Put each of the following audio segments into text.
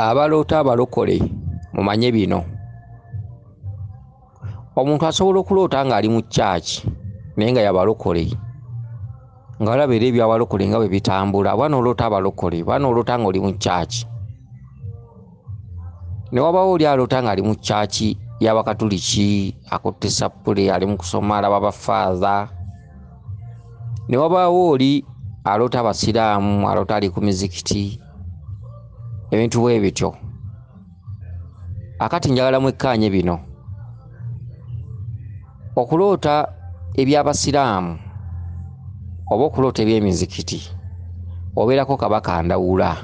Abaloota abalokole mumanye bino. Omuntu asobola okuloota ng'ali mu church naye nga yabalokole, ng'alaba era ebyabalokole nga bwe bitambula, oba n'oloota abalokole, oba n'oloota ng'oli mu church. Ne wabaawo oli aloota ng'ali mu church y'Abakatuliki, akutte ssappule ali mu kusoma alaba baffaaza. Ne wabaawo oli aloota Abasiraamu, aloota ali ku mizikiti, ebintu bwe bityo. Akati njagala mwekkaanye bino. Okuloota eby'Abasiraamu oba okuloota eby'emizikiti obeerako Kabaka Ndawula.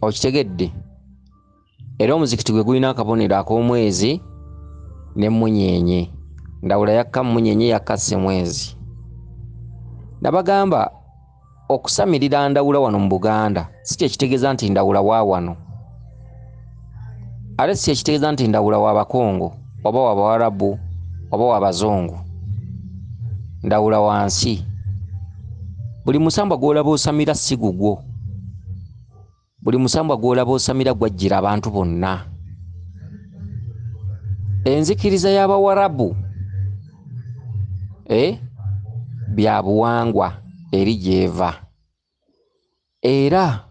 Okitegedde? Era omuzikiti gwe gulina akabonero ak'omwezi n'emmunyeenye. Ndawula yakka mmunyeenye, yakka ssemwezi. Nabagamba okusamirira Ndawula wano mu Buganda si kye kitegeeza nti Ndawula wa wano, ate si kye kitegeeza nti Ndawula wa Bakongo oba wa Bawarabu oba wa Bazungu. Ndawula wa nsi. Buli musambwa gw'olaba osamira si gugwo. Buli musambwa gw'olaba osamira gwajjira abantu bonna. Enzikiriza y'Abawarabu bya buwangwa eri gy'eva. Era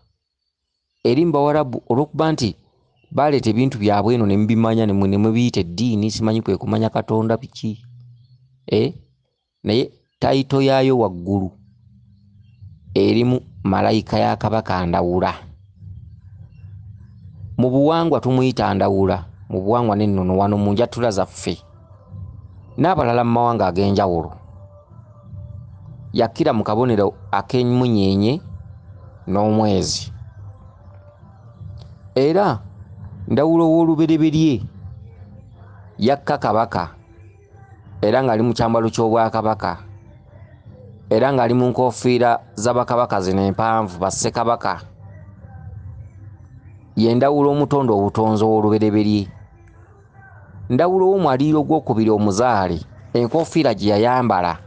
eri mu Bawarabu olw'okuba nti baleeta ebintu byabwe eno ne mubimanya ne mubiyita eddiini, simanyi kwe kumanya Katonda biki. Naye tayito yaayo waggulu erimu malayika ya Kabaka Ndawula. Mu buwangwa tumuyita Ndawula, mu buwangwa n'ennono wano mu njatula zaffe n'abalala mu mawanga ag'enjawulo. Yakkira mu kabonero ak'emmunyeenye n'omwezi. Era Ndawula ow'olubereberye yakka Kabaka era ng'ali mu kyambalo ky'obwakabaka, era ng'ali mu nkofiira za bakabaka zino empanvu, bassekabaka. Ye Ndawula omutonde obutonzi ow'olubereberye. Ndawula ow'omwaliiro ogwokubiri omuzaale, enkofiira gye yayambala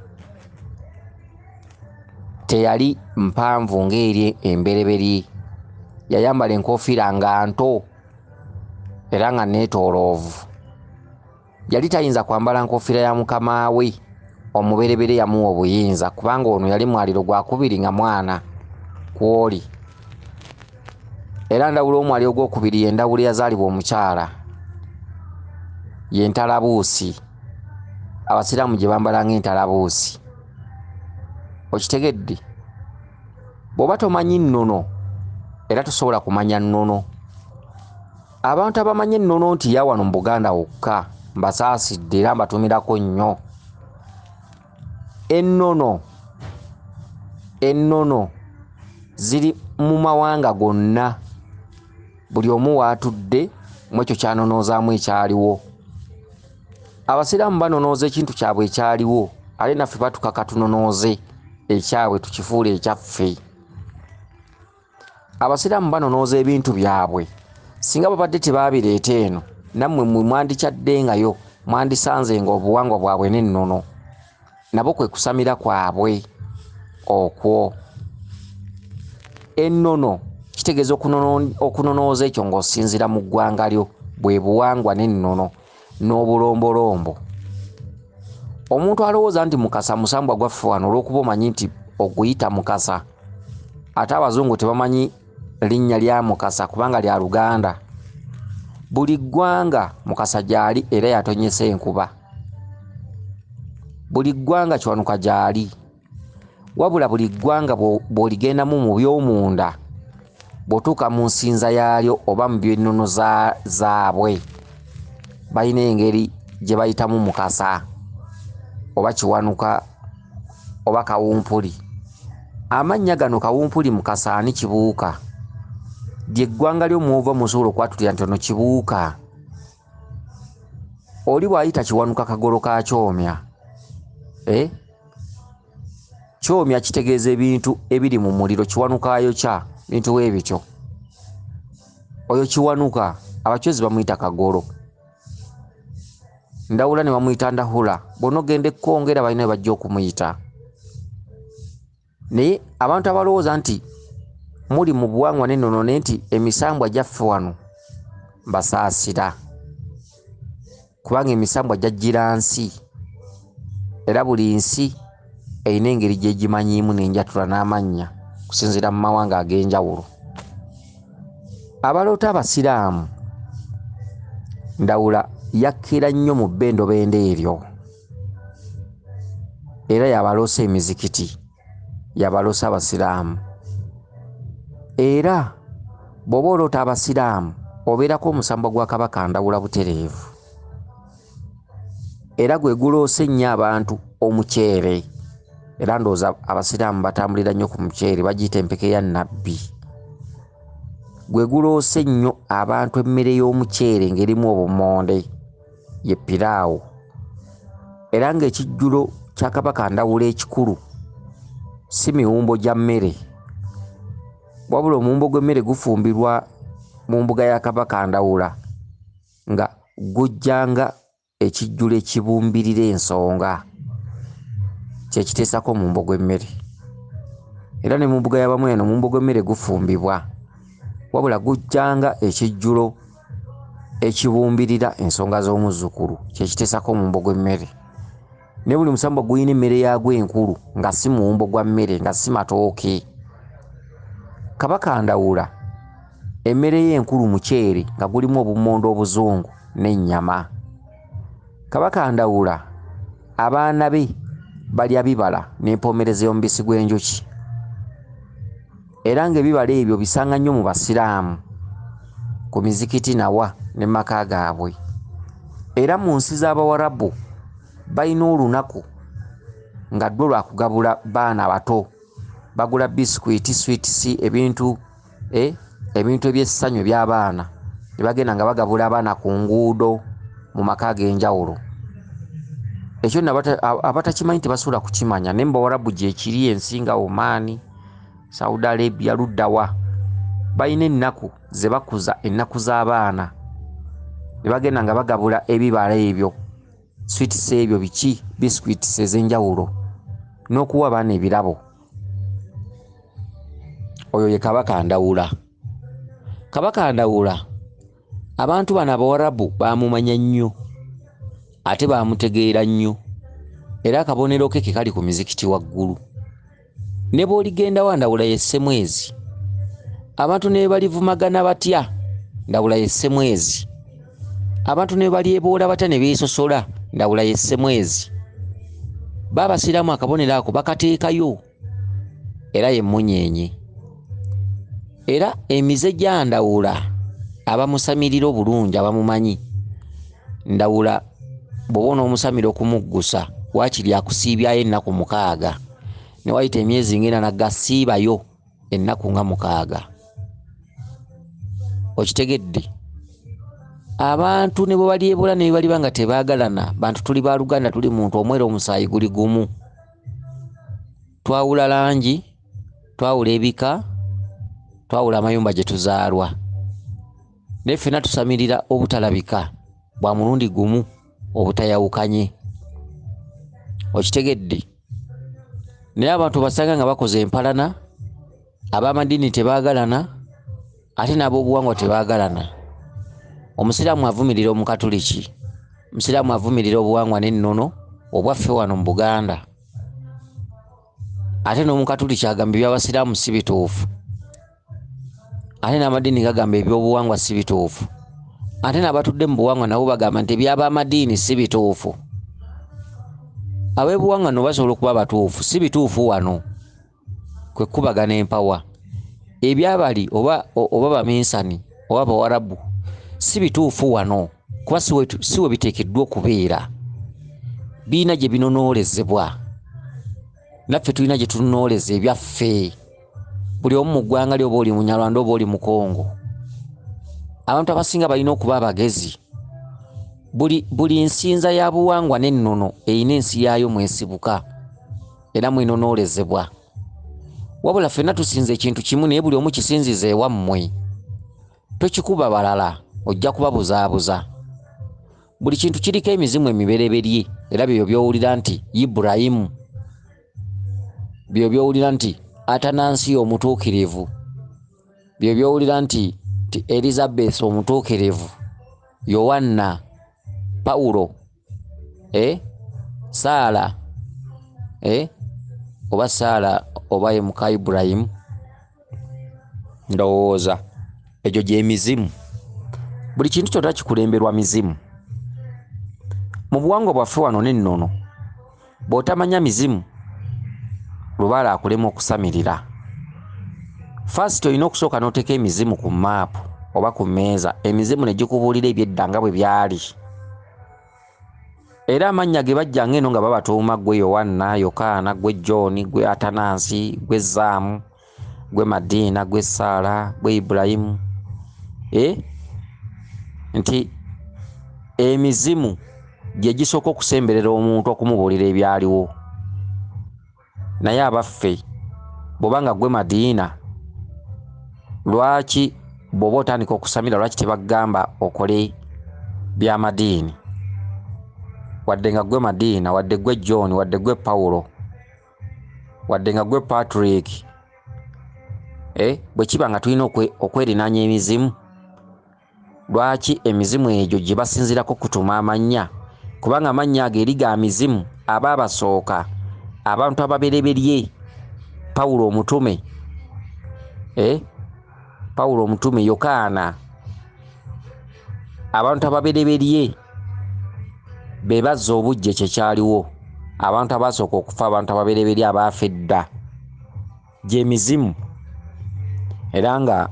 teyali mpanvu ng'eri embereberye. Yayambala enkofiira nga nto era nga neetooloovu. Yali tayinza kwambala nkofiira ya mukama we omubereberye yamuwa obuyinza, kubanga ono yali mwaliro gwa kubiri nga mwana kw'oli. Era Ndawula omwaliro ogwokubiri ye Ndawula eyazaalibwa omukyala, ye Ntalabuusi, Abasiraamu gye bambala ng'entalabuusi. Okitegedde? Bw'oba tomanyi nnono era tosobola kumanya nnono. Abantu abamanyi ennono nti ya wano mu Buganda wokka mbasaasidde era mbatumirako nnyo. Ennono ziri mu mawanga gonna, buli omu w'atudde mu ekyo ky'anonoozaamu ekyaliwo. Abasiraamu banonooza ekintu kyabwe ekyaliwo, ate naffe batukaka tunonooze ekyabwe tukifuule ekyaffe. Abasiraamu banonooza ebintu byabwe, singa babadde tebaabireeta eno, nammwe mmwe mwandikyaddengayo, mwandisanze ng'obuwangwa bwabwe n'ennono nabo kwe kusamira kwabwe okwo. Ennono kitegeeza okunonooza ekyo ng'osinziira mu ggwanga lyo, bwe buwangwa n'ennono n'obulombolombo. Omuntu alowooza nti Mukasa musambwa gwaffe wano olw'okuba omanyi nti oguyita Mukasa, ate abazungu tebamanyi linnya lya Mukasa kubanga lya Luganda. Buli ggwanga Mukasa gy'ali era yatonyesa enkuba. Buli ggwanga Kiwanuka gy'ali. Wabula buli ggwanga bw'oligendamu mu by'omunda, bw'otuuka mu nsinza yaalyo oba mu by'ennono zaabwe, balina engeri gye bayitamu Mukasa oba Kiwanuka oba Kawumpuli. Amannya gano Kawumpuli, Mukasa, ani Kibuuka, ly'eggwanga lyo mw'ova musobola okwatulira nti ono Kibuuka. Oli bw'ayita Kiwanuka Kagolo ka Kyomya, Kyomya kitegeeza ebintu ebiri mu muliro, Kiwanuka ayokya bintu bwe bityo. Oyo Kiwanuka Abachwezi bamuyita Kagolo, Ndawula ne bamuyita Ndahula. Bw'onoogenda e Congo era balina we bajja okumuyita. Naye abantu abalowooza nti Muli mu buwangwa n'ennono naye nti emisambwa gyaffe wano mbasaasira, kubanga emisambwa gyajjira nsi, era buli nsi erina engeri gy'egimanyiimu n'enjatula n'amannya kusinziira mu mawanga ag'enjawulo. Abaloota abasiraamu, Ndawula yakkira nnyo mu bbendobendo eryo, era yabaloosa emizikiti, yabaloosa abasiraamu. Era bw'oba oloota abasiraamu obeerako omusambwa gwa Kabaka Ndawula butereevu, era gwe guloosa ennyo abantu omuceere. Era ndowooza abasiraamu batambulira nnyo ku muceere, bagiyita empeke ya Nabbi. Gwe guloosa ennyo abantu emmere y'omuceere ng'erimu obumonde, ye piraawo. Era ng'ekijjulo kya Kabaka Ndawula ekikulu si miwumbo gya mmere, wabula omuwumbo gw'emmere gufumbirwa mu mbuga ya Kabaka Ndawula nga gujjanga ekijjulo ekibumbirira ensonga, kyekiteesako omuwumbo gw'emmere. Era ne mu mbuga y'Abamweno omuwumbo gw'emmere gufumbibwa, wabula gujjanga ekijjulo ekibumbirira ensonga z'omuzzukulu, kyekiteesako omuwumbo gw'emmere. Ne buli musambwa gulina emmere yaagwo enkulu nga si muwumbo gwa mmere, nga si matooke. Kabaka Ndawula emmere ye enkulu muceere nga gulimu obumonde obuzungu n'ennyama. Kabaka Ndawula abaana be balya bibala n'empoomerezi y'omubisi gw'enjuki, era ng'ebibala ebyo bisanga nnyo mu basiraamu ku mizikiti nawa ne maka gaabwe. Era mu nsi z'Abawarabu balina olunaku nga lwo lwa kugabula baana bato, bagula bisikuiti, sweets, ebintu eby'essanyu eby'abaana, ne bagenda nga bagabula abaana ku nguudo mu maka ag'enjawulo. Ekyo nno abatakimanyi tebasobola kukimanya, naye mu Bawarabu gyekiri, ensi nga Oman, Saudi Arabia, luddawa, balina ennaku ze bakuza ennaku z'abaana, ne bagenda nga bagabula ebibala ebyo, sweets ebyo biki, biscuits ez'enjawulo, n'okuwa abaana ebirabo. Oyo ye Kabaka Ndawula. Kabaka Ndawula abantu bano Abawarabu baamumanya nnyo, ate baamutegeera nnyo, era akabonero ke ke kali ku mizikiti waggulu. Ne bw'oligenda wa Ndawula ye Ssemwezi, abantu ne balivumagana batya, Ndawula ye Ssemwezi. Abantu ne balyeboola batya ne beesosola, Ndawula ye Ssemwezi. Ba abasiraamu akabonero ako bakateekayo, era ye mmunyeenye. Era emize gya Ndawula abamusamirira obulungi abamumanyi, Ndawula bw'oba onoomusamira okumuggusa waakiri akusiibyayo ennaku 6, ne wayita emyezi ng'ena n'agasiibayo ennaku nga 6. Okitegedde? Abantu ne bwe balyeboola ne baliba nga tebaagalana, bantu tuli baluganda, tuli muntu omu era omusaayi guli gumu. Twawula langi, twawula ebika, twawula amayumba gye tuzaalwa, naye ffenna tusamirira obutalabika bwa mulundi gumu obutayawukanye. Okitegedde? Naye abantu basanga nga bakoze empalana, ab'amadiini tebaagalana, ate n'ab'obuwangwa tebaagalana. Omusiraamu avumirira Omukatuliki, omusiraamu avumirira obuwangwa n'ennono obwaffe wano mu Buganda, ate n'Omukatuliki agamba eby'abasiraamu si bituufu, ate n'amadiini gagamba ebyobuwangwa si bituufu, ate n'abatudde mu buwangwa nabo bagamba nti eby'abamadiini si bituufu. Ab'ebuwangwa nno basobola okuba batuufu, si bituufu wano kwe kubagana empawa. Ebyabali oba baminsani oba Bawarabu si bituufu wano, kuba si we biteekeddwa okubeera. Birina gye binonoolezebwa, naffe tulina gye tunooleza ebyaffe. Buli omu mu ggwanga lye, oba oli Munyarwanda oba oli Mukongo, abantu abasinga balina okuba abagezi. Buli nsinza ya buwangwa n'ennono erina ensi yaayo mwesibuka era mwenonoolezebwa. Wabula ffenna tusinza ekintu kimu, naye buli omu kisinziza ewammwe. Tokikuba balala, ojja kubabuzaabuza. Buli kintu kiriko emizimu emibereberye, era byebyo by'owulira nti Ibulayimu, byebyo by'owulira nti Atanansiyo omutuukirivu, Bye byowulira nti Elizabeth omutuukirivu, Yowanna, Pawulo, Saala, oba Saala oba ye muka Ibulayimu, ndowooza egyo gy'emizimu. Buli kintu kyonna kikulemberwa mizimu. Mu buwangwa bwaffe wano n'ennono, bw'otamanya mizimu, lubaale akulema okusamirira. First olina okusooka n'oteeka emizimu ku maapu oba ku mmeeza, emizimu ne gikubuulira ebyedda nga bwe byali. Era amannya ge bajjanga eno nga babatuuma gwe Yowanna, Yokaana, gwe John, gwe Atanansi, gwe Zaamu, gwe Madiina, gwe Saala, gwe Ibulayimu. Nti emizimu gye gisooka okusemberera omuntu okumubuulira ebyaliwo. Naye abaffe, bw'oba nga gwe Madiina, lwaki bw'oba otandika okusamira lwaki tebagamba okole bya madiini? Wadde nga gwe Madiina, wadde gwe John, wadde gwe Pawulo, wadde nga gwe Patrick, bwe kiba nga tulina okwerinaanya emizimu, lwaki emizimu egyo gye basinziirako kutuma amannya? Kubanga amannya ago eri ga mizimu aba abasooka, abantu ababereberye, Pawulo omutume, Pawulo omutume, Yokaana, abantu ababereberye be bazza obuggya kye kyaliwo, abantu abasooka okufa, abantu ababereberye abaafa edda, gy'emizimu. Era nga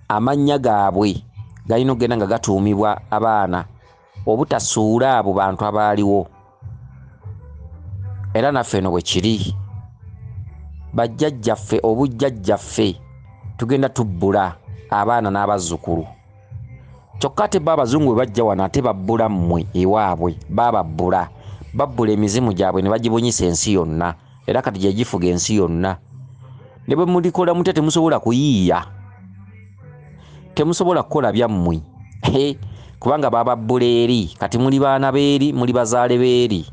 amannya gaabwe galina okugenda nga gatuumibwa abaana obutasuula abo bantu abaaliwo. Era naffe eno bwe kiri, bajjajjaffe, obujjajjaffe tugenda tubbula abaana n'abazzukulu. Kyokka ate bo abazungu bwe bajja wano ate babbula mmwe ewaabwe, bababbula, babbula emizimu gyabwe ne bagibunyisa ensi yonna, era kati gye gifuga ensi yonna. Ne bwe mulikola mutya temusobola kuyiiya, temusobola kukola byammwe, kubanga bababbula eri. Kati muli baana b'eri, muli bazaale b'eri.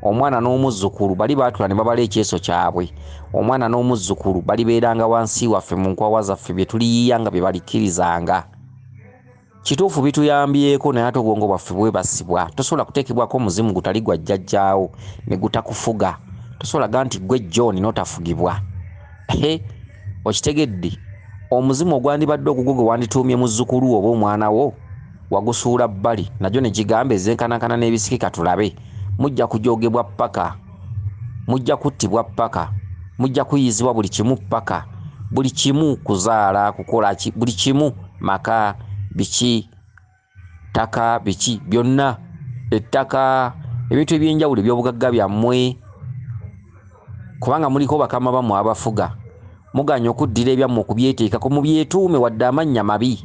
Omwana n'omuzzukulu bali baatula ne babala ekyeso kyabwe. Omwana n'omuzzukulu balibeeranga wansi waffe mu nkwawa zaffe, bye tuliyiiya nga bye balikkirizanga. Kituufu bituyambyeko, naye ate obwongo bwaffe bwebasibwa. Tosobola kuteekebwako omuzimu gutali gwa jjajjaawo ne gutakufuga. Tosobola ga nti gwe John n'otafugibwa. Okitegedde? Omuzimu ogwandibadde ogugwo gwe wandituumye muzzukulu oba omwana wo, wagusuula bbali, nagyo ne gigamba ezenkanankana n'ebisikika tulabe. Mujja kujoogebwa ppaka, mujja kuttibwa ppaka, mujja kuyizibwa buli kimu ppaka, buli kimu kuzaala, kukola ki, buli kimu maka, biki, ttaka, biki, byonna, ettaka, ebintu ebyenjawulo eby'obugagga byammwe, kubanga muliko bakama bammwe abafuga. Muganya okuddira ebyammwe okubyeteekako, mubyetuume wadde amannya mabi,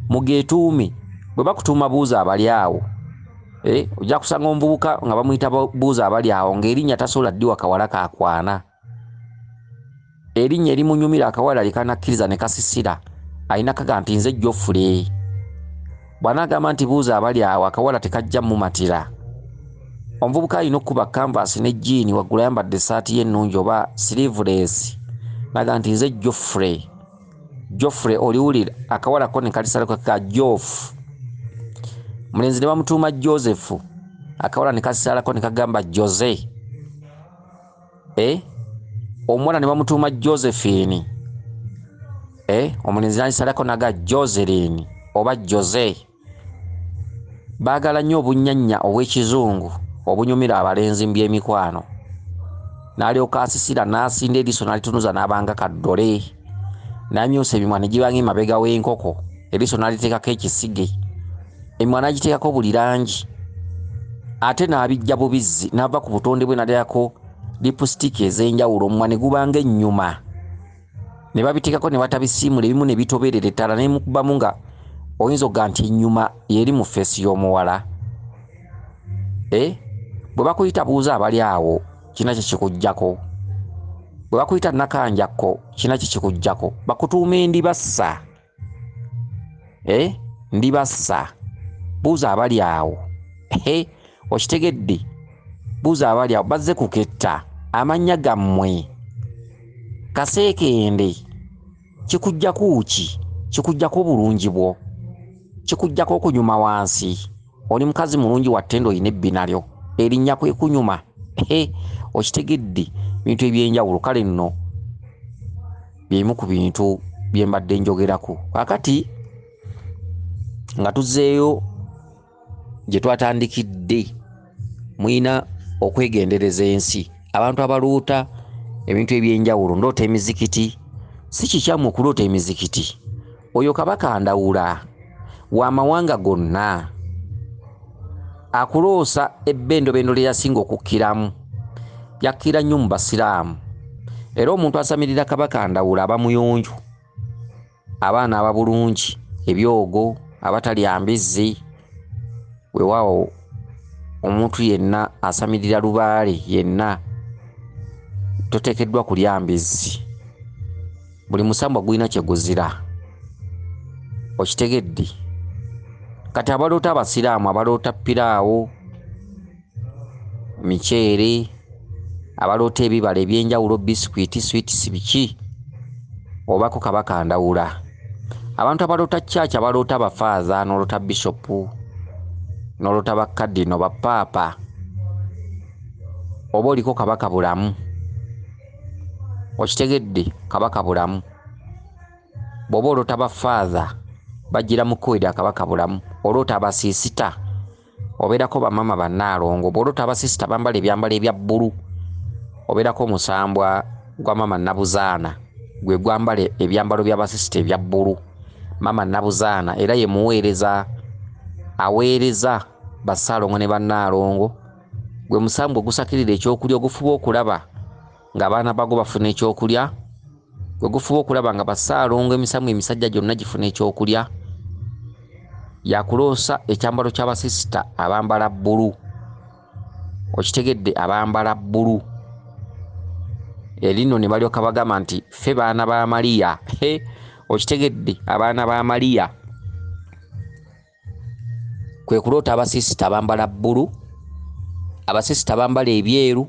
mugeetuume. Bwe bakutuuma buuza abali awo, ojja kusanga omuvubuka nga bamuyita buuza abali awo, ng'erinnya tasobola ddiwa kawala kakwana. Erinnya erimunyumira akawala likanakkiriza ne kasisira, alina kaga nti nze Geoffrey. Bw'anaagamba nti buuza abali awo, akawala tekajja mumatira. Omuvubuka alina okukuba canvas ne jjiini, waggulu ayambadde essaati ye ennungi oba sleeveless, n'agamba nti nze Geoffrey. Geoffrey oliwulira akawala ko ne kalisalako ka Geoff. Mulenzi ne bamutuuma Joseph, akawala ne kasisalako ne kagamba Jose. Omuwala ne bamutuuma Josephine. Omulenzi n'alisalako n'aga Joseline oba Jose. Baagala nnyo obunnyannya obw'ekizungu obunyumira abalenzi mu by'emikwano. N'alyoka asisira n'asinda eriiso n'alitunuza n'abanga kaddole. N'amyusa emimwa ne gibanga emabega w'enkoko, eriiso n'aliteekako ekisige, emimwa n'agiteekako buli langi, ate n'abijja bubizzi n'ava ku butonde bwe n'ateekako lipusitiki ez'enjawulo, omumwa ne gubanga ennyuma. Ne babiteekako ne batabisiimula, ebimu ne bitoberera ettala ne mukubamu nga oyinza okugamba nti ennyuma y'eri mu feesi y'omuwala. Bwe bakuyita buuza abali awo, kina kye kikuggyako. Bwe bakuyita Nakanjakko, kina kye kikuggyako. Bakutuuma endibassa. Ndibassa. Buuza abali awo. Okitegedde? Buuza abali awo, bazze kuketta amannya gammwe. Kaseekende kikuggyako ki? Kikuggyako obulungi bwo, kikuggyako okunyuma wansi. Oli mukazi mulungi wa ttendo, olina ebbina lyo, erinnya kwe kunyuma. Okitegedde? Bintu ebyenjawulo. Kale nno byemu ku bintu bye mbadde njogerako. Kaakati nga tuzzeeyo gye twatandikidde, mulina okwegendereza ensi. Abantu abaloota ebintu ebyenjawulo, ndoota emizikiti, si kikyamu okuloota emizikiti. Oyo Kabaka Ndawula w'amawanga gonna akuloosa ebbendobendo lye yasinga okukkiramu. Yakkira nnyo mu basiraamu. Era omuntu asamirira Kabaka Ndawula aba muyonjo, abaana aba bulungi, ebyogo, abatalya mbizzi. Weewaawo omuntu yenna asamirira lubaale yenna toteekeddwa kulya mbizzi. Buli musambwa gulina kye guzira. Okitegedde? Kati abaloota abasiraamu, abaloota piraawo, miceere, abaloota ebibala ebyenjawulo, bisikwiti, swiitisi, biki, obako Kabaka Ndawula. Abantu abaloota church, abaloota abafaaza, n'oloota bishopu, n'oloota bakadino, bapaapa, oba oliko Kabaka Bulamu. Okitegedde? Kabaka Bulamu. Bw'oba oloota bafaaza, bajjira mu kkowe lya Kabaka Bulamu. Oloota abasiisita, obeerako bamama bannaalongo. Bw'oloota abasiisita bambala ebyambalo ebya bbulu, obeerako omusambwa gwa mama Nabuzaana, gwe gwambala ebyambalo by'abasisita ebya bbulu. Mama Nabuzaana era ye muweereza, aweereza bassaalongo ne bannaalongo. Gwe musambwa ogusakirira ekyokulya, ogufuba okulaba ng'abaana bago bafuna ekyokulya, gwe gufuba okulaba nga bassaalongo emisamu emisajja gyonna gifuna ekyokulya. Yakuloosa ekyambalo ky'abasisita abambala bbulu. Okitegedde? Abambala bbulu. Erino ne balyoka bagamba nti ffe baana ba Mariya. Okitegedde? Abaana ba Mariya. Kwe kuloota abasisita abambala bbulu, abasisita abambala ebyeru,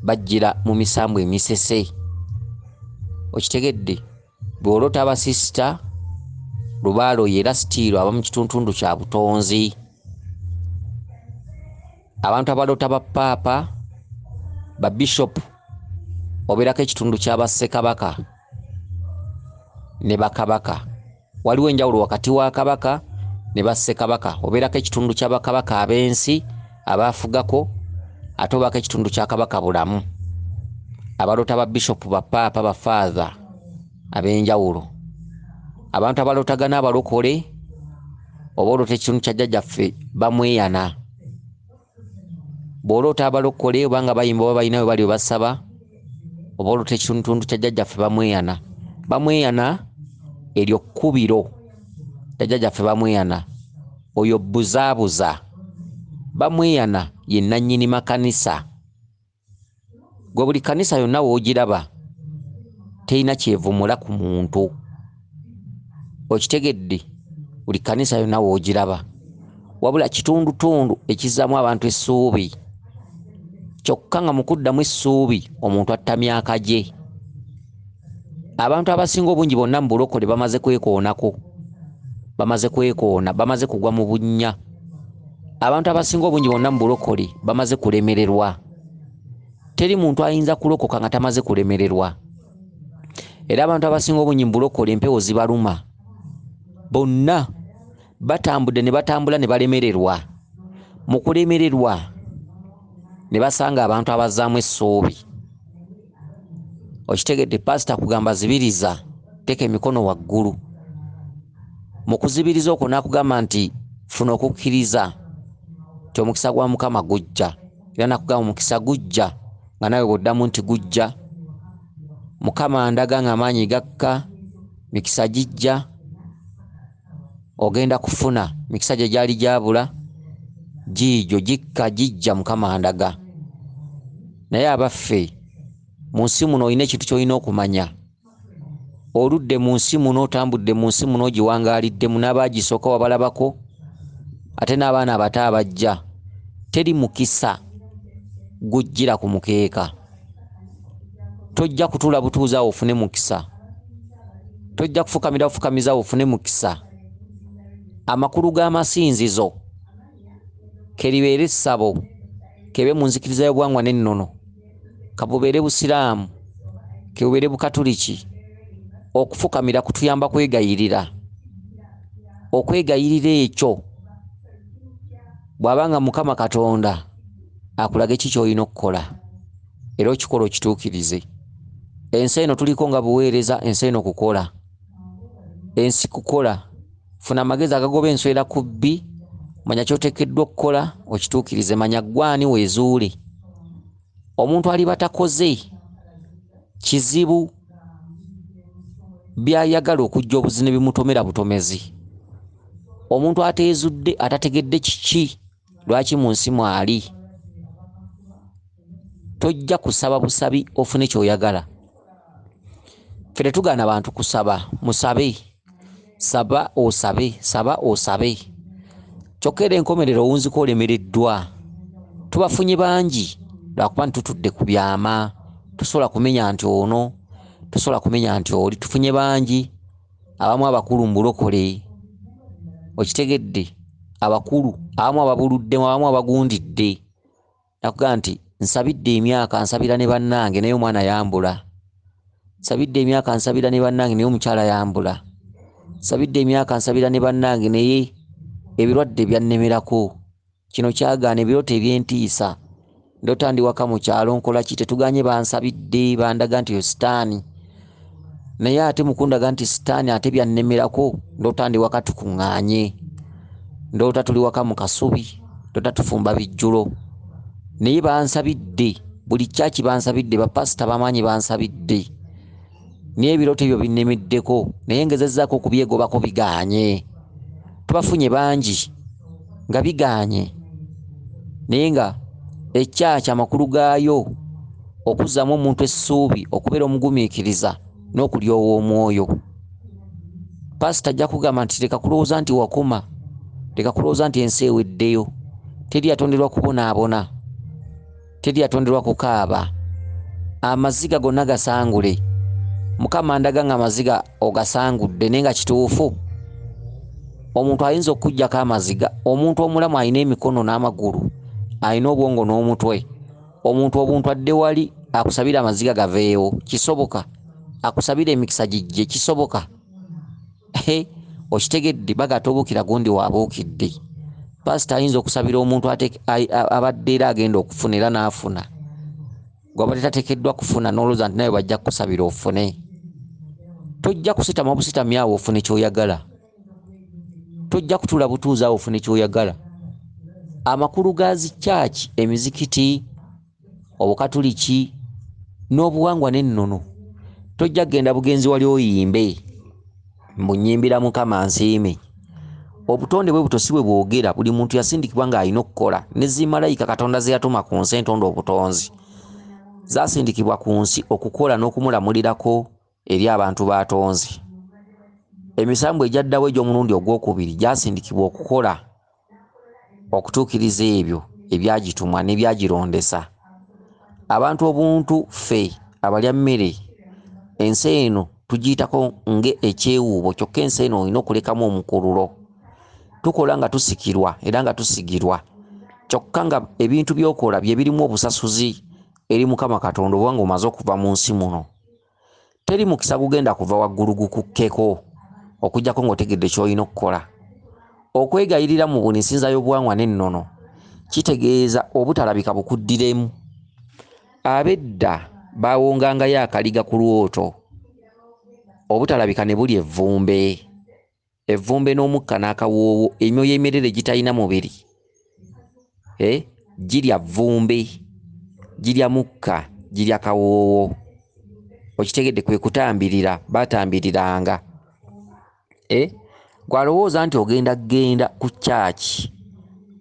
bajjira mu misambu emisese. Okitegedde? Bw'oloota abasisita lubaalo ye era sitiiro aba mu kituntundu kya butonzi. Abantu abaloota ba paapa, ba bishopu, obeerako ekitundu kya bassekabaka ne bakabaka. Waliwo enjawulo wakati wa kabaka ne bassekabaka. Obeerako ekitundu kya bakabaka ab'ensi abaafugako, ate obaako ekitundu kya Kabaka Bulamu. Abaloota ba bishopu, ba paapa, ba faatha ab'enjawulo. Abantu abalootagana abalokole, oba oloota ekitundu kya jjajjaffe bamweyana. Bw'oloota abalokole oba nga bayimba oba balina we bali we basaba, oba oloota ekitundutundu kya jjajjaffe bamweyana. Bamweyana eryo kkubiro lya jjajjaffe bamweyana. Oyo buzaabuza. Bamweyana ye nannyini makanisa. Gwe buli kanisa yonna w'ogiraba terina kyevumula ku muntu. Okitegedde? Buli kanisa yonna w'ogiraba, wabula kitundutundu ekizzaamu abantu essuubi. Kyokka nga mu kuddamu essuubi omuntu atta myaka gye. Abantu abasinga obungi bonna mu bulokole bamaze kwekoonako, bamaze kwekoona, bamaze kugwa mu bunnya. Abantu abasinga obungi bonna mu bulokole bamaze kulemererwa. Teri muntu ayinza kulokoka nga tamaze kulemererwa. Era abantu abasinga obungi mu bulokole empewo zibaluma. Bonna batambudde ne batambula ne balemererwa. Mu kulemererwa ne basanga abantu abazzaamu essuubi. Okitegedde? Paasita akugamba zibiriza, teeka emikono waggulu. Mu kuzibiriza okwo n'akugamba nti funa okukkiriza nti omukisa gwa Mukama gujja. Era n'akugamba omukisa gujja, nga naawe bw'oddamu nti gujja. Mukama andaga ng'amaanyi gakka, mikisa gijja, ogenda kufuna mikisa gye gyali gyabula, giigyo gikka gijja, Mukama andaga. Naye abaffe, mu nsi muno olina ekintu ky'olina okumanya. Oludde mu nsi muno, otambudde mu nsi muno, ogiwangaaliddemu, n'abaagisooka wabalabako, ate n'abaana abato abajja. Teri mukisa gujjira ku mukeeka. Tojja kutuula butuuzi awo ofune mukisa. Tojja kufukamira bufukamiza ofune mukisa. Amakulu g'amasinzizo keribeere essabo, kebe mu nzikiriza y'obuwangwa n'ennono, kabubeere busiraamu, kebubeere bukatuliki, okufukamira kutuyamba kwegayirira. Okwegayirira ekyo bw'abanga Mukama Katonda akulage ki ky'olina okukola, era okikola okituukirize. Ensi eno tuliko nga buweereza, ensi eno kukola, ensi kukola. Funa amagezi agagoba enswera ku bbi, manya ky'oteekeddwa okukola okituukirize, manya ggwani weezuule. Omuntu aliba takoze kizibu by'ayagala okujja obuzi ne bimutomera butomezi. Omuntu ateezudde, atategedde kiki lwaki mu nsi mwali, tojja kusaba busabi ofune ky'oyagala. Ffe tetugaana bantu kusaba, musabe, saba osabe, saba osabe, kyokka era enkomerero owunzika olemereddwa. Tubafunye bangi lwakuba nti tutudde ku byama, tosobola kumenya nti ono, tosobola kumenya nti oli. Tufunye bangi, abamu abakulu mu bulokole, okitegedde, abakulu, abamu ababuluddemu, abamu abagundidde. Nakugamba nti nsabidde emyaka nsabira ne bannange naye omwana yambula, nsabidde emyaka nsabira ne bannange naye omukyala yambula, nsabidde emyaka nsabira ne bannange naye ebirwadde byannemerako, kino kyagaana, ebirooto eby'entiisa, ndoota ndi waka mu kyalo nkola ki, tetuganye bansabidde, bandaga nti oyo sitaani, naye ate mukundaga nti sitaani ate byannemerako, ndoota ndi waka tukuŋŋaanye, ndoota tuli waka mu kasubi, ndoota tufumba bijjulo, naye bansabidde, buli kyaki bansabidde, bapasita bamaanyi bansabidde, naye ebirooto ebyo binnemeddeko, naye ngezezzaako okubyegobako bigaanye. Tubafunye bangi nga bigaanye, naye nga ekyaki amakulu gaayo okuzzaamu omuntu essuubi, okubeera omugumiikiriza n'okulyowa omwoyo. Pasita ajja kugamba nti leka kulowooza nti wakoma, leka kulowooza nti ensi eweddeyo, teri yatonderwa kubonaabona, teri yatonderwa kukaaba, amaziga gonna gasangule. Mukama ndaga nga amaziga ogasangudde, naye nga kituufu. Omuntu ayinza okuggyako amaziga, omuntu omulamu alina emikono n'amagulu, alina obwongo n'omutwe. Omuntu obuntu adde wali akusabira amaziga gaveewo, kisoboka. Akusabira emikisa gijje, kisoboka. Okitegedde, baga tobuukira gundi waabuukidde. Pasita ayinza okusabira omuntu abadde era agenda okufuna era n'afuna, gw'abadde tateekeddwa kufuna, n'olowooza nti nawe bajja kukusabira ofune. Tojja kusitama busitami awo ofune ky'oyagala, tojja kutuula butuuzi awo ofune ky'oyagala. Amakulu ga zi kyaki, emizikiti, obukatuliki n'obuwangwa n'ennono, tojja kugenda bugenzi wali oyimbe mbu nnyimbira Mukama nsiime. Obutonde bwe buto si bwe bwogera, buli muntu yasindikibwa ng'alina okukola. Ne zimalayika Katonda ze yatuma ku nsi entonde obutonzi zaasindikibwa ku nsi okukola n'okumulamulirako eri abantu b'atonze. Emisambu egyaddawo egy'omulundi ogwokubiri gyasindikibwa okukola okutuukiriza ebyo ebyagitumwa n'ebyagirondesa. Abantu obuntu ffe abalya mmere, ensi eno tugiyitako nga ekyewuubo, kyokka ensi eno olina okulekamu omukululo. Tukola nga tusikirwa era nga tusigirwa, kyokka nga ebintu by'okola bye birimu obusasuzi eri Mukama Katonda oba ng'omaze okuva mu nsi muno. Teri mukisa gugenda kuva waggulu gukukkeko okuggyako ng'otegedde ky'olina okukola. Okwegayirira mu buli nsinza y'obuwangwa n'ennono kitegeeza obutalabika bukuddiremu. Ab'edda baawongangayo akaliga ku lwoto, obutalabika ne bulya evvumbe, evvumbe n'omukka n'akawoowo, emyoyo emirere egitalina mubiri girya vvumbe, girya mukka, girya kawoowo. Okitegedde, kwe kutambirira, baatambiriranga. Gw'alowooza nti ogenda kugenda ku kyaki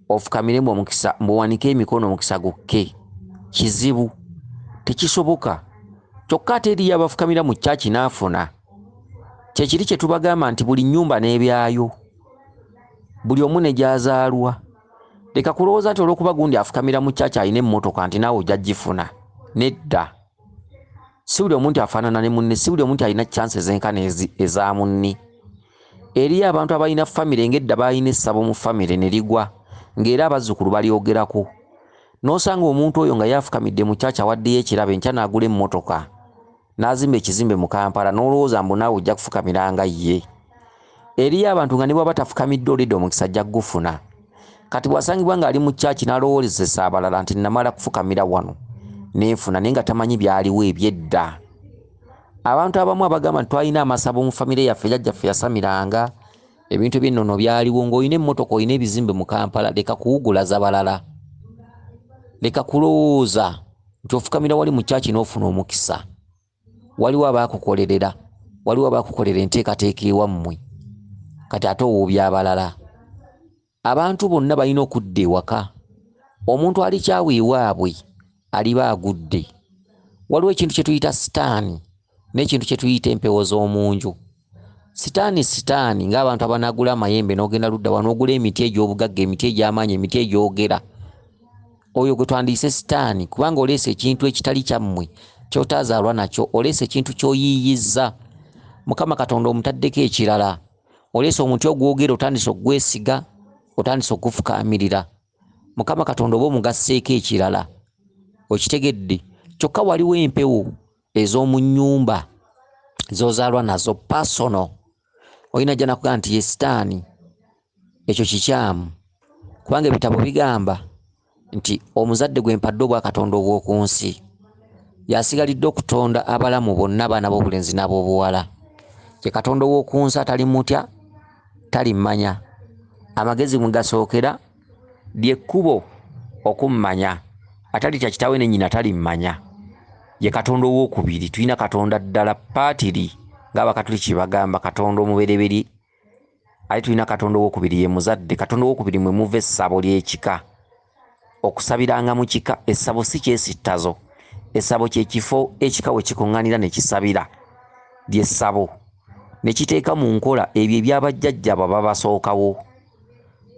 ofukamiremu omukisa, mbuwanike emikono omukisa gukke, kizibu, tekisoboka. Kyokka ate eriyo abafukamira mu kyaki n'afuna. Kyekiri kye tubagamba nti buli nnyumba n'ebyayo, buli omu ne gy'azaalwa. Leka kulowooza nti olw'okuba gundi afukamira mu kyaki alina emmotoka nti naawe ojja gifuna. Nedda. Si buli omuntu afaanana ne munne, si buli omuntu alina chance ezenkana eza munne. Eriyo abantu abalina famire ng'edda baalina essabo mu famire ne ligwa, ng'era abazzukulu balyogerako. N'osanga omuntu oyo nga yafukamidde mu kyaki awaddeyo ekirabo, enkya n'agula emmotoka n'azimba ekizimbe mu Kampala, n'olowooza mbu naawe ojja kufukamira nga ye. Eriyo abantu nga ne bw'aba tafukamidde olidde omukisa ajja kugufuna. Kati bw'asangibwa ng'ali mu kyaki n'alowoozesa abalala nti namala kufukamira wano nenfuna, naye nga tamanyi byaliwo eby'edda. Abantu abamu abagamba nti twalina amasabo mu famire yaffe, jjajjaffe yasamiranga, ebintu eby'ennono byaliwo, ng'olina emmotoka olina ebizimbe mu Kampala, leka kuwugulaza balala. Leka kulowooza nti ofukamira wali mu kyaki n'ofuna omukisa. Waliwo abaakukolerera, waliwo abaakukolera enteekateeka ewammwe, kati ate owuubya abalala. Abantu bonna balina okudda ewaka. Omuntu alikyawa ewaabwe aliba agudde. Waliwo ekintu kye tuyita sitaani n'ekintu kye tuyita empewo z'omu nju. Sitaani sitaani ng'abantu abanaagula amayembe n'ogenda ludda wa n'ogula emiti egy'obugagga, emiti egy'amaanyi, emiti egyogera. Oyo gwe twandiise sitaani, kubanga oleese ekintu ekitali kyammwe ky'otaazaalwa nakyo, oleese ekintu ky'oyiiyizza. Mukama Katonda omutaddeko ekirala. Oleese omuti ogwogera, otandise okugwesiga, otandise okugufukaamirira. Mukama Katonda oba omugasseeko ekirala. Okitegedde? Kyokka waliwo empewo ez'omu nnyumba z'ozaalwa nazo personal. Olina ajja nakugamba nti ye sitaani, ekyo kikyamu. Kubanga ebitabo bigamba nti omuzadde gwe mpadde obwakatonda obw'oku nsi yasigalidde okutonda abalamu bonna, abaana b'obulenzi n'ab'obuwala. Ye Katonda ow'oku nsi atali mutya, talimmanya. Amagezi mwe gasookera ly'ekkubo okummanya. Atalitya kitaawe ne nnyina talimmanya. Ye Katonda owookubiri. Tulina Katonda ddala paatiri ng'Abakatuliki bagamba Katonda omubereberye, ate tulina Katonda owookubiri ye muzadde. Katonda owookubiri mwe muva essabo ly'ekika. Okusabiranga mu kika, essabo si kyesittazo. Essabo kye kifo ekika we kikuŋŋaanira ne kisabira, ly'essabo. Ne kiteeka mu nkola ebyo ebyabajjajjaabwe ababasookawo.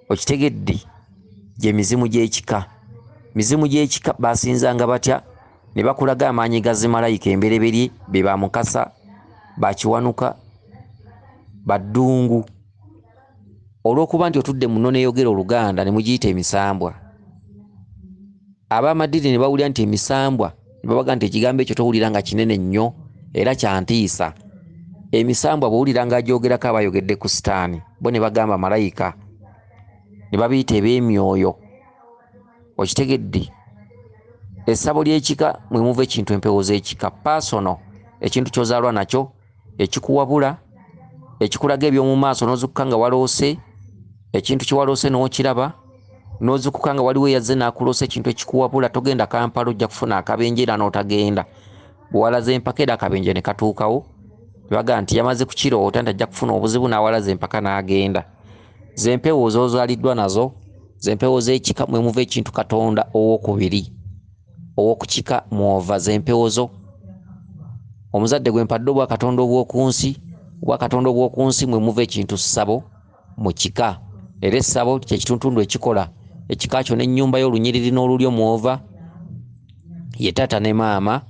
Okitegedde? Gye mizimu gy'ekika. Mizimu gy'ekika basinzanga batya? Ne bakulaga amaanyi ga zimalayika embereberye be ba Mukasa, ba Kiwanuka, ba Ddungu. Olw'okuba nti otudde mu nnono eyogera Oluganda ne mugiyita emisambwa. Ab'amaddiini ne bawulira nti emisambwa, ne babaga nti ekigambo ekyo towulira nga kinene nnyo era kya ntiisa. Emisambwa bw'owulira ng'agyogerako aba ayogedde ku sitaani, bo ne bagamba malayika, ne babiyita eb'emyoyo. Okitegedde? Essabo ly'ekika mwe muva ekintu empewo z'ekika, personal, ekintu ky'ozaalwa nakyo, ekikuwabula, ekikulaga eby'omu maaso n'ozuukuka nga waloose, ekintu kye waloose n'okiraba, n'ozuukuka nga waliwo eyazze n'akuloosa ekintu ekikuwabula, togenda Kampala ojja kufuna akabenje era n'otagenda. Bw'owalaza empaka era akabenje ne katuukawo, ne bagamba nti yamaze kukiroota nti ajja kufuna obuzibu n'awalaza empaka n'agenda. Ze mpewo z'ozaaliddwa nazo, ze mpewo z'ekika mwe muva ekintu Katonda owookubiri, ow'okukika mw'ova, ze mpewo zo. Omuzadde gwe mpadde obwakatonda obw'oku nsi, obwakatonda obw'oku nsi mwe muva ekintu ssabo mu kika. Era essabo kye kituntundu ekikola ekika kyo n'ennyumba y'olunyiriri n'olulyo mw'ova, ye taata ne maama,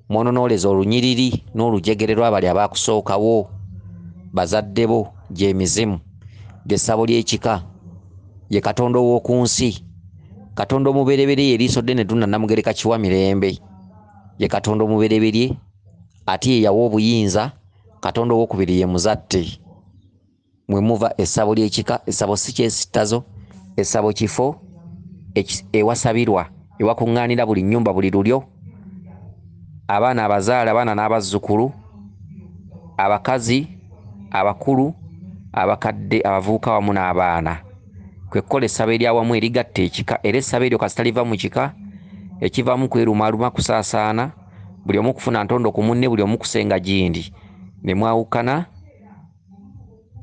mwononooleza olunyiriri n'olujegere lw'abali abaakusookawo, bazadde bo, gy'emizimu. Ly'essabo ly'ekika, ye Katonda ow'oku nsi. Katonda omubereberye ye eriiso ddene dduna Namugereka kiwa mirembe. Ye Katonda omubereberye ate ye yawa obuyinza. Katonda owookubiri ye muzadde. Mwe muva essabo ly'ekika. Essabo si kyesittazo, essabo kifo ewasabirwa, ewakuŋŋaanira buli nnyumba, buli lulyo, abaana abazaale, abaana n'abazzukulu, abakazi, abakulu, abakadde, abavubuka wamu n'abaana. Kwe kukola essabo ery'awamu erigatta ekika. Era essabo eryo kasita liva mu kika, ekivaamu kwerumaaluma, kusaasaana, buli omu kufuna ntondo ku munne, buli omu kusenga gindi. Ne mwawukana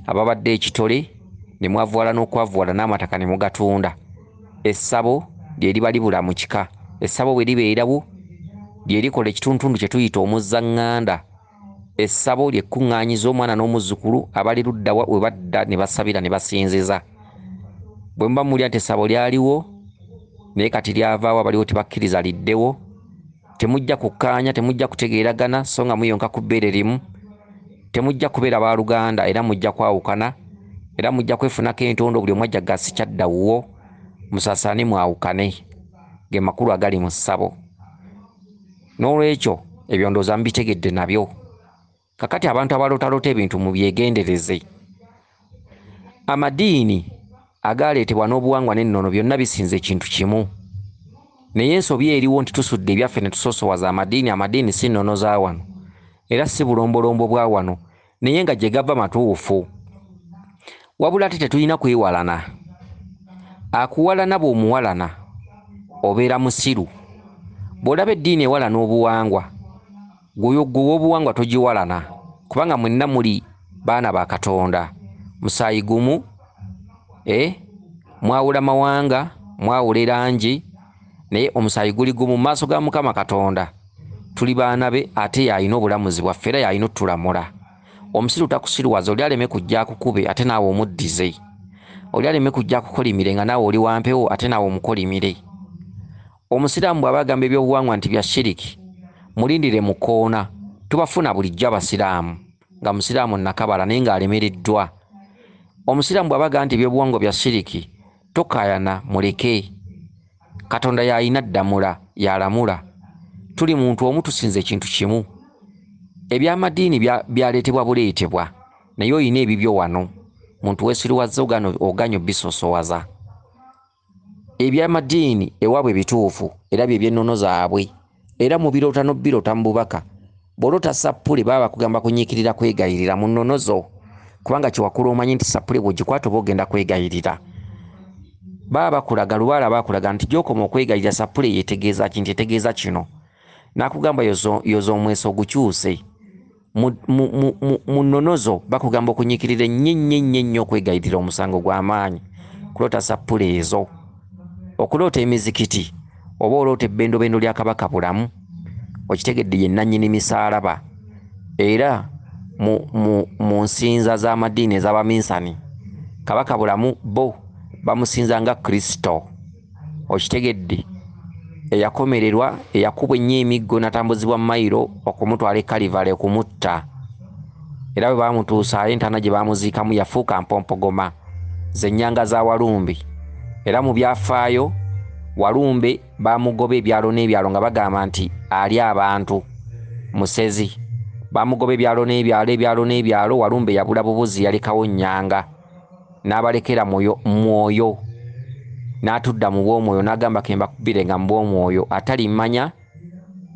ababadde ekitole, ne mwavuwala n'okwavuwala n'amataka ne mugatunda. Essabo lye liba libula mu kika. Essabo bwe libeerawo, lye likola ekituntundu kye tuyita omuzzaŋŋanda. Essabo lye kkuŋŋaanyiza omwana n'omuzzukulu abali ludda wa we badda ne basabira ne basinziza. Bwe muba muwulira nti essabo lyaliwo naye kati lyavaawo, abaliwo tebakkiriza liddewo, Temujja kukkaanya, temujja kutegeeragana, so nga muyonka ku bbeere limu. Temujja kubeera baluganda, era mujja kwawukana, era mujja kwefunako entondo, buli omu ajja gasi kyadda wuwo, musaasaane mwawukane. Ge makulu agali mu ssabo. N'olwekyo ebyo ndowooza mubitegedde nabyo. Kakati abantu abalootalota ebintu mubyegendereze. Amadiini agaaleetebwa n'obuwangwa n'ennono byonna bisinza ekintu kimu. Naye ensobi eriwo nti tusudde ebyaffe ne tusosowaza amadiini. Amadiini si nnono za wano, era si bulombolombo bwa wano, naye nga gye gava matuufu. Wabula ate tetulina kwewalana. Akuwalana bw'omuwalana obeera musiru. Bw'olaba eddiini ewalana obuwangwa, gwe ow'obuwangwa togiwalana, kubanga mwenna muli baana ba Katonda, musaayi gumu, mwawula mawanga, mwawula erangi, naye omusaayi guli gumu mu maaso ga Mukama Katonda. Tuli baana be, ate y'alina obulamuzi bwaffe, era y'alina otulamula. Omusiru takusiruwaza, oli aleme kujja akukube ate naawe omuddize. Oli aleme kujja akukolimire nga naawe oli wampewo ate naawe omukolimire. Omusiraamu bw'aba agamba ebyobuwangwa nti bya shiriki, mulindire mu kkoona. Tubafuna bulijjo abasiraamu, nga musiraamu nnakabala naye ng'alemereddwa. Omusiraamu bw'aba agamba nti ebyobuwangwa bya shiriki, tokaayana, muleke. Katonda y'alina ddamula, y'alamula. Tuli muntu omu, tusinza ekintu kimu. Ebyamadiini byaleetebwa buleetebwa, naye olina ebibyo wano. Muntu weesiruwazza oganya obisosowaza. Ebyamadiini ewaabwe bituufu, era bye by'ennono zaabwe. Era mu biroota n'obiroota mu bubaka. Bw'oloota sappule baba bakugamba kunyiikirira kwegayirira mu nnono zo, kubanga kye wakula omanyi nti sappule bw'ogikwata oba ogenda kwegayirira. Baba bakulaga, lubaala bakulaga nti gy'okoma okwegayirira sappule yeetegeeza ki, nti etegeeza kino. N'akugamba yoza omweso ogukyuse. Mu nnono zo bakugamba okunyiikirira ennyo ennyo ennyo ennyo okwegayirira omusango gw'amaanyi. Kuloota sappule ezo. Okuloota emizikiti oba oloota ebbendobendo lya Kabaka Bulamu, okitegedde ye nnannyini misaalaba. Era mu nsinza z'amadiini ez'abaminsani, Kabaka Bulamu bo bamusinza nga Kristo. Okitegedde eyakomererwa, eyakubwa ennyo emiggo n'atambuzibwa mayiro okumutwala e Kalivale okumutta. Era bwe baamutuusaayo entaana gye baamuziikamu yafuuka mpompogoma, z'ennyanga za Walumbe. Era mu byafaayo Walumbe baamugoba ebyalo n'ebyalo nga bagamba nti ali abantu, musezi. Baamugoba ebyalo n'ebyalo, ebyalo n'ebyalo, Walumbe yabula bubuzi, yalekawo nnyanga. N'abalekera mwoyo, n'atudda mu bw'omwoyo, n'agamba ke mbakubire nga mu bw'omwoyo. Atalimanya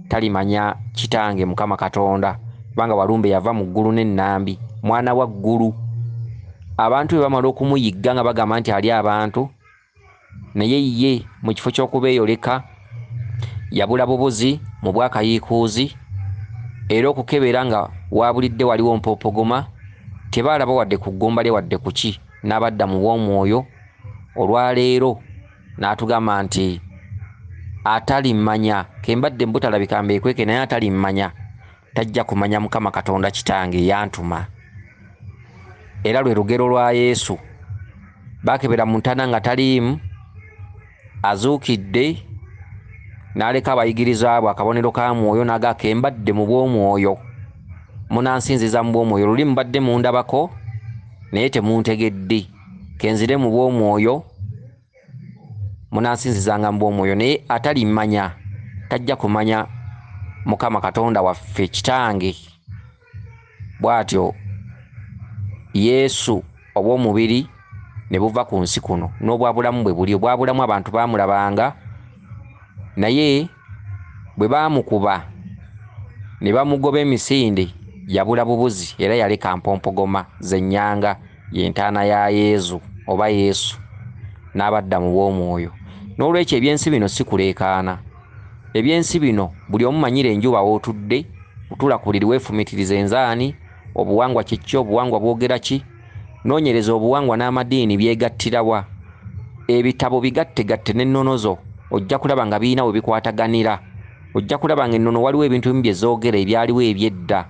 talimanya kitange Mukama Katonda, kubanga Walumbe yava mu ggulu n'ennambi, mwana wa ggulu. Abantu bwe bamala okumuyigga nga bagamba nti ali abantu, naye ye mu kifo ky'okubeeyoleka yabula bubuzi mu bwakayiikuuzi, era okukebera nga waabulidde waliwo mpompogoma, tebaalaba wadde ku ggumba lye wadde ku ki, n'abadda mu bw'omwoyo. Olwaleero n'atugamba nti atalimanya, ke mbadde mbutalabika mbeekweke, naye atalimanya tajja kumanya Mukama Katonda kitange yantuma. Era lwe lugero lwa Yesu. Baakebera mu ntaana nga taliimu, azuukidde n'aleka abayigiriza bwe akabonero ka mwoyo, n'agaa ke mbadde mu bw'omwoyo, munansinziza mu bw'omwoyo. Luli mubadde mundabako naye temuntegedde, ke nzire mu bw'omwoyo, munansinzizanga mu bw'omwoyo. Naye atalimanya tajja kumanya Mukama Katonda waffe kitange. Bw'atyo Yesu obw'omubiri ne buva ku nsi kuno, n'obwabulamu bwe buli. Obwabulamu abantu baamulabanga, naye bwe baamukuba ne bamugoba emisinde, yabula bubuzi, era yaleka mpompogoma z'ennyanga, y'entaana ya Yesu oba Yesu, n'abadda mu bw'omwoyo. N'olwekyo ebyensi bino si kuleekaana. Ebyensi bino buli omu manyira enjuba w'otudde, otuula ku buliri weefumiitiriza enzaani, obuwangwa kye ki, obuwangwa bwogera ki, noonyereza obuwangwa n'amadiini byegattirawa. Ebitabo bigattegatte n'ennono zo, ojja kulaba nga birina we bikwataganira. Ojja kulaba nga ennono waliwo ebintu ebimu bye zoogera ebyaliwo eby'edda,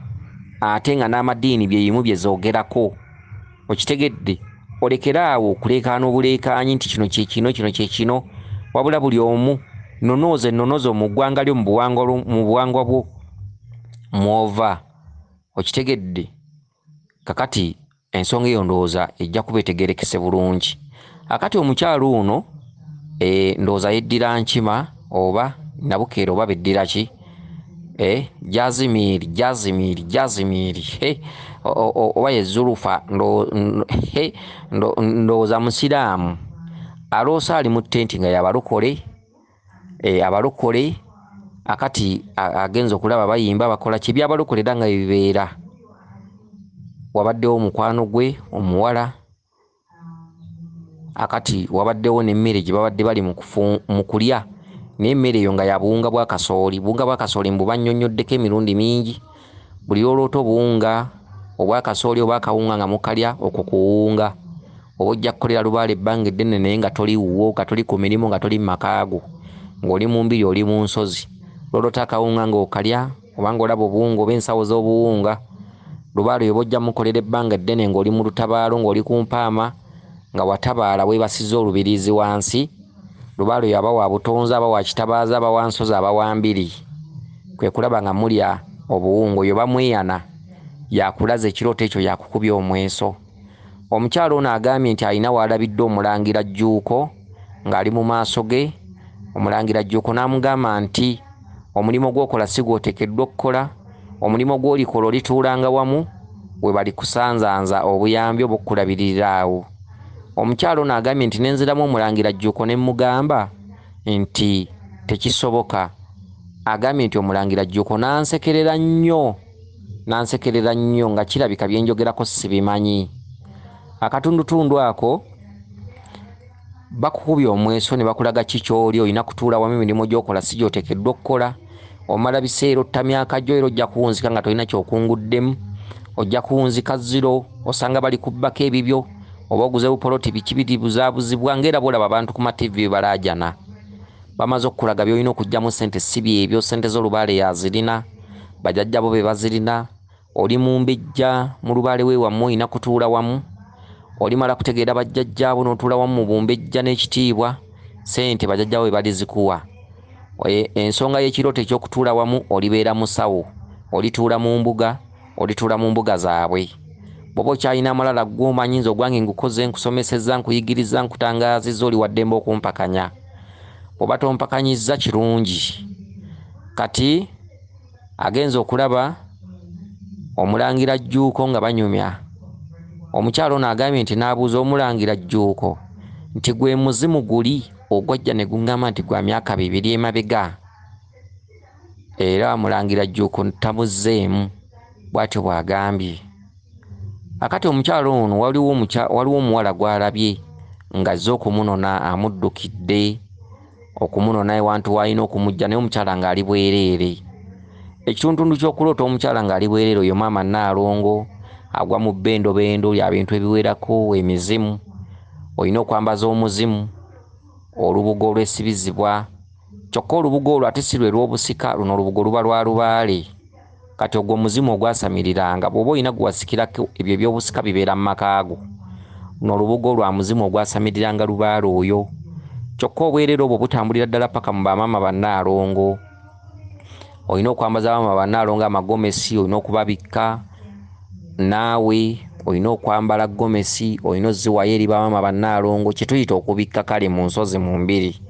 ate nga n'amadiini bye bimu bye zoogerako. Okitegedde? Olekere awo okuleekaana obuleekaanyi nti kino kye kino, kino kye kino, wabula buli omu Nonooza ennono zo mu ggwanga lyo, mu buwangwa bwo mw'ova. Okitegedde? Kakati ensonga eyo ndowooza ejja kuba etegeerekese bulungi. Akati omukyalo ono ndowooza yeddira Nkima oba Nabukeera oba beddira ki? Jazimiri, Jazimiri, Jazimiri, oba ye Zulufa, ndowooza musiraamu. Aloosa ali mu ttenti nga yabalokole, abalokole. Akati agenza okulaba bayimba bakola ki, ebyabalokole era nga bibeera. Wabaddewo omukwano gwe omuwala, akati wabaddewo n'emmere gye babadde bali mu kulya, naye emmere eyo nga ya buwunga bwa kasooli. Buwunga bwa kasooli mbu bannyonnyoddeko emirundi mingi. Buli lw'oloota obuwunga obwa kasooli oba akawunga nga mukalya, okwo kuwunga. Oba ojja kukolera lubaale ebbanga eddene naye nga toli wuwo, nga toli ku mirimu, nga toli mu maka go, ng'oli mu mbiri, oli mu nsozi. Lw'oloota akawunga ng'okalya oba ng'olaba obuwunga oba ensawo z'obuwunga, lubaale oba ojja mukolera ebbanga eddene ng'oli mu lutabaalo, ng'oli ku mpaama, nga watabaala weebasizza olubiriizi wansi. Lubaale oyo aba wa butonzi, aba wa kitabaaza, aba wa nsozi, aba wa mbiri. Kwe kulaba nga mulya obuwunga. Oyo bamweyana, yakulaza ekirooto ekyo, yakukubya omweso. Omukyalo ono agambye nti alina w'alabidde omulangira Jjuuko ng'ali mu maaso ge. Omulangira Jjuuko n'amugamba nti omulimu gw'okola si gw'oteekeddwa okukola, omulimu gw'olikola olituulanga wamu we balikusanzanza obuyambi obukulabiririra awo. Omukyalo ono agambye nti nenziramu omulangira Jjuuko ne mmugamba nti tekisoboka. Agambye nti omulangira Jjuuko n'ansekerera nnyo, n'ansekerera nnyo nga kirabika bye njogerako sibimanyi. Akatundutundu ako bakukubya omweso ne bakulaga ki ky'oli, olina kutuula wamu, emirimu gy'okola si gy'oteekeddwa okukola. Omala biseera otta myaka gyo, era ojja kuwunzika nga tolina ky'okunguddemu. Ojja kuwunzika zero, osanga bali kubbako ebibyo, oba oguze bupoloti biki biribuzaabuzibwa, ng'era bw'olaba abantu ku ma TV bwe balaajana. Bamaze okukulaga by'olina okuggyamu ssente si byebyo, ssente z'olubaale yazirina, bajjajja bo be bazirina. Oli mumbejja mu lubaale we wammwe, olina kutuula wamu. Olimala kutegeera bajjajjaabo n'otuula wamu mu bumbejja n'ekitiibwa, ssente bajjajjaabo be balizikuwa. Ensonga y'ekirooto eky'okutuula wamu, olibeera musawo, olituula mu mbuga, olituula mu mbuga zaabwe. Bw'oba okyalina amalala gw'omanyi, nze ogwange ngukoze, nkusomesezza, nkuyigirizza, nkutangaazizza, oli wa ddembe okumpakanya. Bw'oba tompakanyizza kirungi. Kati agenze okulaba omulangira Jjuuko nga banyumya. Omukyalo ono agambye nti n'abuuza omulangira Jjuuko nti gwe muzimu guli ogwajja ne guŋŋamba nti gwa myaka 2 emabega. Era omulangira Jjuuko tamuzzeemu, bw'atyo bw'agambye. Akati omukyalo ono waliwo omuwala gw'alabye ng'azze okumunona, amuddukidde okumunona ewantu w'alina okumujja, naye omukyala ng'ali bwereere. Ekitundutundu ky'okuloota omukyala ng'ali bwereere, oyo maama Nnaalongo agwa mu bbendobendo lya bintu ebiwerako, emizimu. Olina okwambaza omuzimu, olubugo olwesibizibwa. Kyokka olubugo olwo ate si lwe lw'obusika, luno olubugo luba lwa lubaale. Kati ogwo omuzimu ogwasamiriranga, bw'oba olina gwe wasikirako ebyo eby'obusika bibeera mu maka go. Luno olubugo lwa muzimu ogwasamiriranga lubaale oyo. Kyokka obwereere obwo butambulira ddala paka mu bamaama bannaalongo. Olina okwambaza bamaama bannaalongo amagomesi, olina okubabikka naawe, olina okwambala gomesi, olina ozziwayo eri bamaama bannaalongo, kye tuyita okubikka kale mu nsozi mu mbiri.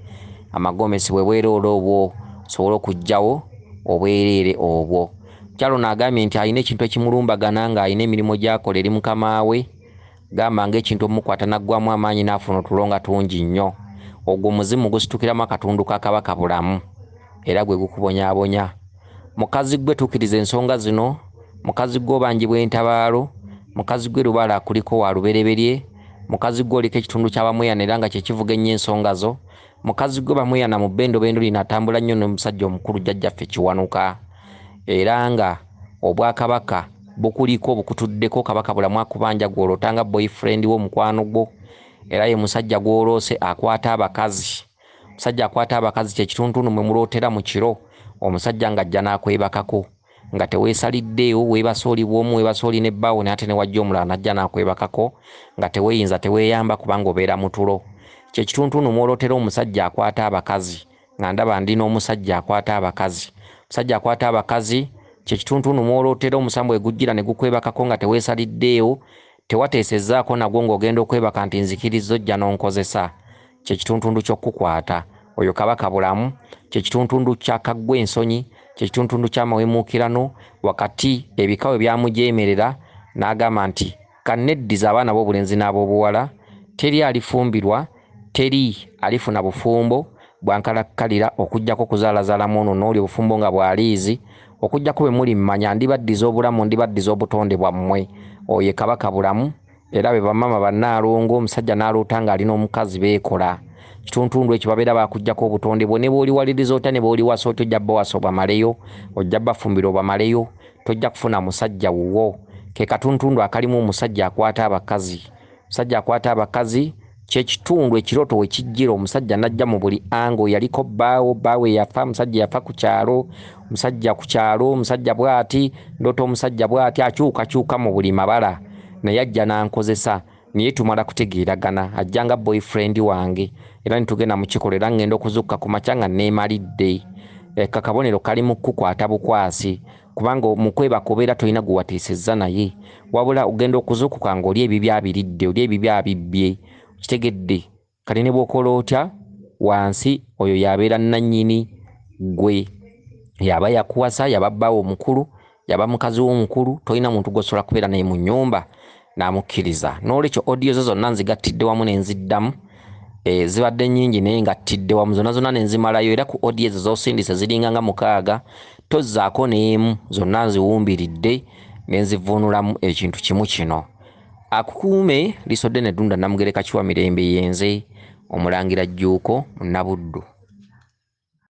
Amagomesi bwe bweroole obwo osobola okuggyawo obwereere obwo. Mukyala ono agambye nti alina ekintu ekimulumbagana ng'alina emirimu gy'akola eri mukama we, gamba ng'ekintu omukwata n'aggwamu amaanyi n'afuna otulo nga tungi nnyo. Ogwo omuzimu gusitukiramu akatundu ka Kabaka Bulamu era gwe gukubonyaabonya. Mukazi gwe tuukiriza ensonga zino, mukazi gwe obanjibwa entabaalo, mukazi gwe lubaale akuliko wa lubereberye, mukazi gwe oliko ekitundu kya bamweyana era nga kye kivuga ennyo ensonga zo, mukazi gwe bamweyana mu bbendobendo lino atambula nnyo n'omusajja omukulu jjajjaffe Kiwanuka. Era nga obwakabaka bukuliko obukutuddeko, Kabaka Bulamu akubanja gw'oloota nga boyfriend wo, mukwano gwo, era ye musajja gw'oloose akwata abakazi. Omusajja akwata abakazi kye kituntundu mwe mulootera mu kiro, omusajja ng'ajja n'akwebakako nga teweesaliddeewo, weebase oli bw'omu, weebase oli ne bbaawo, naye ate ne wajja omulala n'ajja n'akwebakako nga teweeyinza, teweeyamba kubanga obeera mu tulo. Kye kituntundu mw'olootera omusajja akwata abakazi. nga ndaba ndi n'omusajja akwata abakazi. Omusajja akwata abakazi kye kituntundu mw'olootera omusambu egujjira ne gukwebakako nga teweesaliddeewo, tewateesezzaako nagwo ng'ogenda okwebaka nti nzikirizza ojja n'onkozesa. Kye kituntundu ky'okukukwata. Oyo Kabaka Bulamu. Kye kituntundu kya Kaggwensonyi. Kye kituntundu ky'amawemuukirano wakati ebika we byamujeemerera n'agamba nti kanneddize abaana b'obulenzi n'ab'obuwala, teri alifumbirwa, teri alifuna bufumbo bwankalakkalira okuggyako okuzaalazaalamu ono n'oli obufumbo nga bwa liizi, okuggyako bwe mulimmanya ndibaddiza obulamu, ndibaddiza obutonde bwammwe. Oyo ye Kabaka Bulamu. Era be bamaama ba Nnaalongo, omusajja n'aloota ng'ali n'omukazi beekola. Kituntundu ekyo babeera bakuggyako obutonde bwo ne bw'oliwaliriza otya ne bw'oliwasa otya ojja bawasa obamaleyo, ojja bafumbira obamaleyo, tojja kufuna musajja wuwo. Ke katuntundu akalimu omusajja akwata abakazi. Omusajja akwata abakazi kye kitundu ekirooto we kijjira omusajja n'ajja mu buli ango yaliko bbaawo, bbaawe yafa, omusajja yafa ku kyalo, omusajja ku kyalo, omusajja bw'ati, ndoota omusajja bw'ati akyukakyuka mu buli mabala naye ajja n'ankozesa naye tumala kutegeeragana ajja nga boyfriend wange era ne tugenda mu kikolwa era ŋŋenda okuzuukuka ku makya nga neemalidde. Ka kabonero kali mu kukukwata bukwasi kubanga mu kwebaka obeera tolina gwe wateesezza naye wabula ogenda okuzuukuka ng'oli ebibyo abiridde, oli ebibyo abibbye, okitegedde? Kati ne bw'okola otya wansi oyo y'abeera nnannyini ggwe y'aba yakuwasa, y'aba bbaawo omukulu, y'aba mukazi wo omukulu, tolina muntu gw'osobola kubeera naye mu nnyumba n'amukkiriza. Noolwekyo audio zo zonna nzigattidde wamu ne nziddamu. E, zibadde nnyingi naye ngattidde wamu zonna zonna ne nzimalayo era ku audio ezo z'osindise ziringa nga mukaaga tozzaako n'emu zonna nziwumbiridde ne nzivvuunulamu ekintu kimu kino. Akukuume Liisoddene Ddunda Namugereka Kiwa Mirembe yenze Omulangira Jjuuko Munnabuddu.